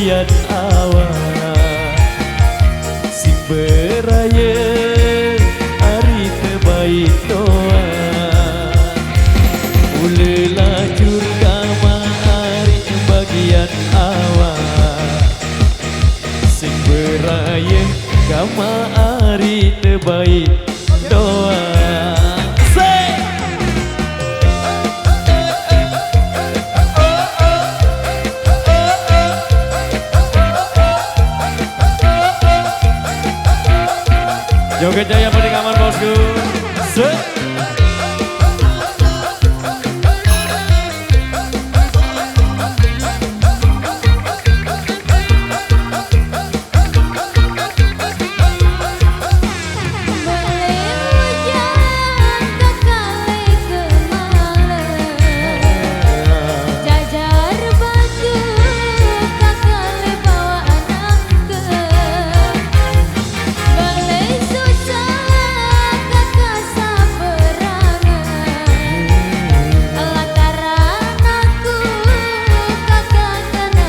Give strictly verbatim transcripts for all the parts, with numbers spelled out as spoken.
Yan awak sing beraye ari teu baik doa. Mule lacur kama ari bagian awak sing beraye kama ari teu baik doa. Say! Joget Jaya paling aman, bosku. Say! Beli ujan kakale kemale, jajar batu kakale bawa anakku. Beli susah kaka saberangan, lantaran aku kaka kena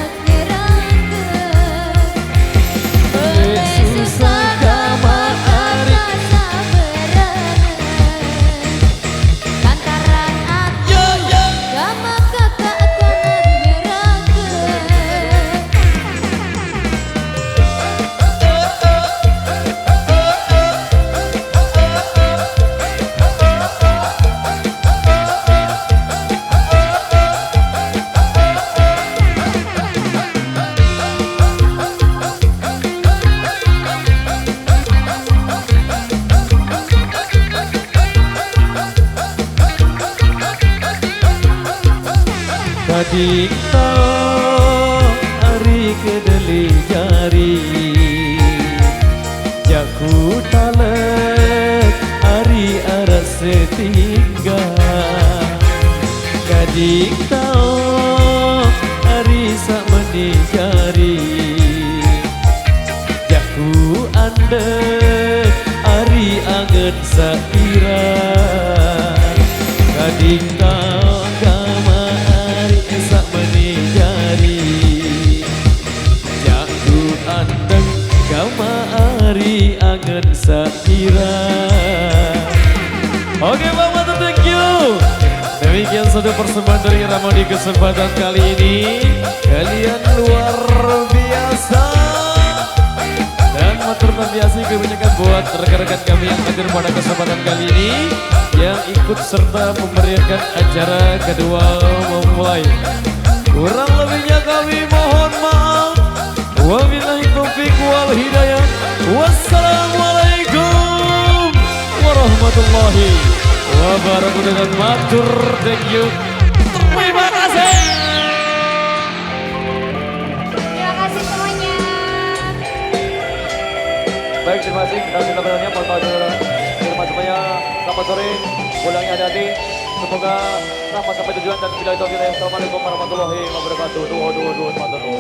Tadi tao ari kedeli jari, jaku talek ari arak setinggal. Kading tao ari sak meni jari, jaku andek ari angen sak kira. Kading tao kama ari sak meni jari, jaku andek kama ari angen sak kira. Oke, Bang Matur, thank you. Demikian satu persembahan dari Rama di kesempatan kali ini. Kalian luar biasa. Dan matur tampi asih kami ucapkan buat rekan-rekan kami yang hadir pada kesempatan kali ini, yang ikut serta memeriahkan acara kedua memulai. Kurang lebihnya kami mohon maaf. Wabillahi taufiq wal hidayah. Wassalamualaikum warahmatullahi wabarakatuh. Dan matur, thank you. Terima kasih. Terima kasih semuanya. Baik, terima kasih. Terima kasih semuanya. Mohon maaf, saudara. Terima semuanya. Selamat sore. Pulangnya hati-hati. Semoga selamat sampai tujuan dan billahi taufiq. Assalamualaikum warahmatullahi wabarakatuh. Dua, dua, dua, satu, dua.